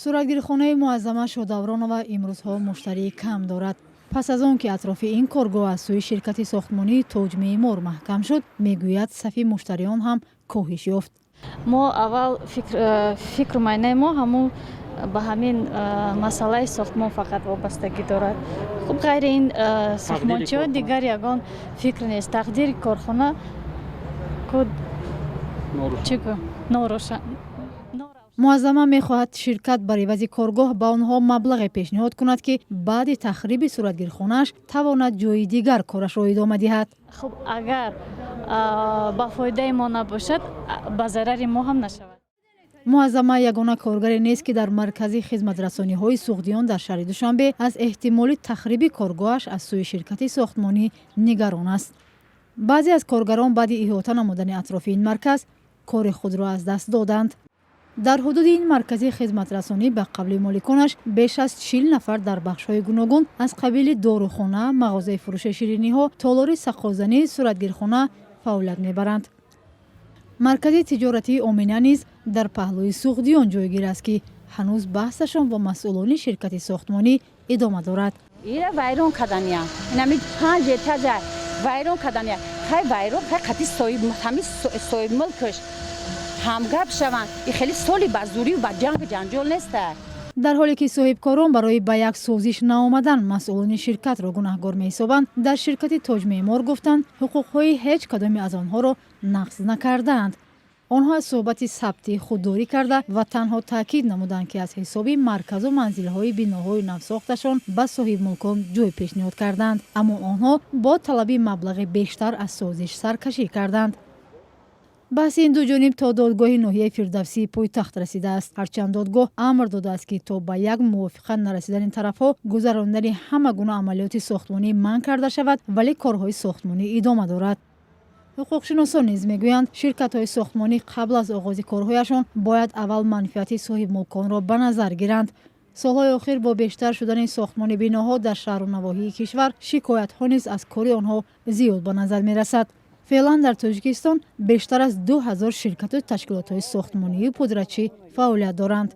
Суратгирхонаи Муаззама Шодавронова имрӯзҳо муштарии кам дорад. Пас аз он ки атрофи ин коргоҳ аз сӯи ширкати сохтмонии «Тоҷмеъмор» маҳкам шуд, мегӯяд, сафи муштариён ҳам коҳиш ёфт. Мо аввал фикру майнаи мо ҳамун ба ҳамин масъалаи сохтмон фақат вобастагӣ дорад. Хуб, ғайри ин сохтмончиҳо дигар ягон фикр нест. Тақдири корхона чӣ норӯшан. Муаззама мехоҳад, ширкат бар ивази коргоҳ ба онҳо маблағе пешниҳод кунад, ки баъди тахриби суратгирхонааш тавонад ҷои дигар корашро идома диҳад. Хуб, агар ба фоидаи мо набошад, ба зарари мо ҳам нашавад. Муаззама ягона коргаре нест, ки дар маркази хизматрасониҳои Суғдиён дар шаҳри Душанбе аз эҳтимоли тахриби коргоҳаш аз сӯи ширкати сохтмонӣ нигарон аст. Баъзе аз коргарон баъди иҳота намудани атрофи ин марказ кори худро аз даст доданд. Дар ҳудуди ин маркази хизматрасонӣ, ба қавли моликонаш, беш аз 40 нафар дар бахшҳои гуногун аз қабили дорухона, мағозаи фурӯши шириниҳо, толори саққозанӣ, суратгирхона фаъолият мебаранд. Маркази тиҷоратии «Омина» низ дар паҳлӯи Суғдиён ҷойгир аст, ки ҳанӯз баҳсашон бо масъулони ширкати сохтмонӣ идома дорад. Ира вайрон кардания, инами панҷ этажа вайрон кардания. Хай, вайрон, хай, қати ҳами соҳибмулкаш ҳамгап шаванд. И хеле соли ба зӯрию ба ҷангу ҷанҷол неста. Дар ҳоле ки соҳибкорон барои ба як созиш наомадан масъулони ширкатро гунаҳгор меҳисобанд, дар ширкати «Тоҷмеъмор» гуфтанд, ҳуқуқҳои ҳеҷ кадоме аз онҳоро нақз накардаанд. Онҳо аз суҳбати сабтӣ худдорӣ карда ва танҳо таъкид намуданд, ки аз ҳисоби марказу манзилҳои биноҳои навсохташон ба соҳибмулкон ҷой пешниҳод карданд, аммо онҳо бо талаби маблағи бештар аз созиш саркашӣ карданд. Баҳси ин ду ҷониб то додгоҳи ноҳияи Фирдавсии пойтахт расидааст. Ҳарчанд додгоҳ амр додааст, ки то ба як мувофиқа нарасидани тарафҳо гузаронидани ҳама гуна амалиёти сохтмонӣ манъ карда шавад, вале корҳои сохтмонӣ идома дорад. Ҳуқуқшиносон низ мегӯянд, ширкатҳои сохтмонӣ қабл аз оғози корҳояшон бояд аввал манфиати соҳибмулконро ба назар гиранд. Солҳои охир бо бештар шудани сохтмони биноҳо дар шаҳру навоҳии кишвар шикоятҳо низ аз кори онҳо зиёд ба назар мерасад. Феълан дар Тоҷикистон бештар аз 2000 ширкату ташкилотҳои сохтмонию пудрачӣ фаъолият доранд.